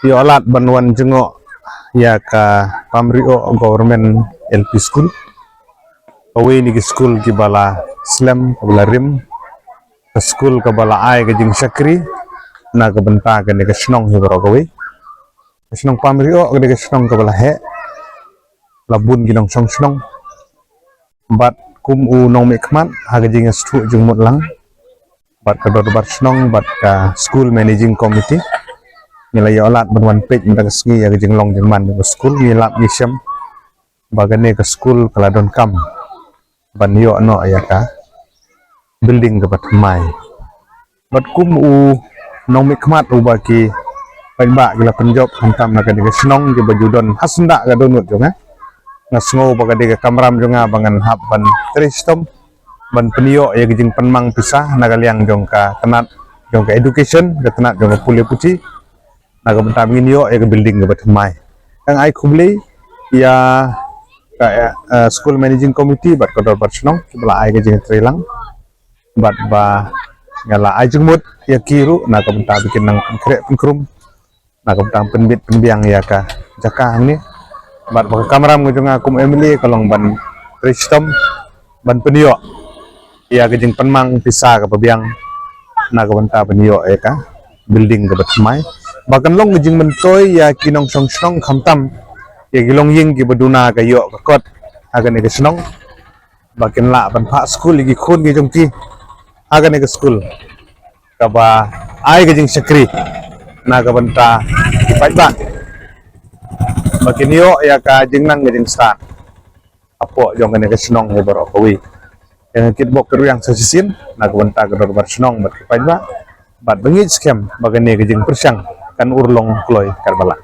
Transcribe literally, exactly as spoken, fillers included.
Ïoh lad ban wan jngoh ïa ka Pamrioh Government L P School, kawei na ki skul kiba la slem, kaba la rim, ka skul kaba la ai ka jingshakri na ka bynta kane ka shnong hi baroh kawei. Ka shnong Pamrioh ka dei ka shnong kaba la heh, la bun ki nongshong shnong. Bad kum u nongmihkhmat ha ka jingïasngewthuh jingmut lang bad ka dorbar shnong bad ka school managing committee, ngi la ïoh lad ban wan peit mynta ka sngi ïa ka jinglong jingman jong ka skul. Ngi lap ngi shem ba kane ka skul ka la donkam ban ïoh noh ïa ka building kaba thymmai. Bad kum u nongmihkhmat uba ki paidbah ki la pynjop khamtam na kane ka shnong kiba ju don ha syndah ka dohnud jong nga, nga sngew ba ka dei ka kamram jong nga ba ngan hap ban trei shitom ban pynïoh ïa ka jingpynmang pisa na ka liang jong ka tnat jong ka education, ka tnat jong ka pule puthi, na ka bynta ba ngin ïoh ïa ka building kaba thymmai. Nga ai khublei ïa ka, eh, school managing committee bad ka dorbar shnong kiba la ai ka jingtreilang bad ba nga la ai jingmut ïa ki ruh na ka bynta ba kin nang pynkhreh pynkrum, na ka bynta pynbit pynbiang ïa ka jaka hangne. Bad ba ka kamram ka jong nga kum M L A ka long ban trei shitom ban pynïoh ïa ka jingpynmang pisa kaba biang na ka bynta ban ïoh ïa ka building kaba thymmai, ba kan long ka jingmyntoi ïa ki nongshong shnong khamtam ïa ki longïing kiba duna ka ïoh ka kot ha kane ka shnong, ba kin lah ban phah skul ïa ki khun ki jong ki ha kane ka skul kaba ai ka jingshakri na ka bynta ki paidbah, ba kin ïoh ïa ka jingnang ka jingstad hapoh jong kane ka shnong hi baroh kawei. Ïa nga Kitbok Kyrwiang sa shisien na ka bynta ka dorbar shnong bad ki paidbah, bad ba ngeit skhem ba kane ka jingpyrshang kan urlong kloi katba lah.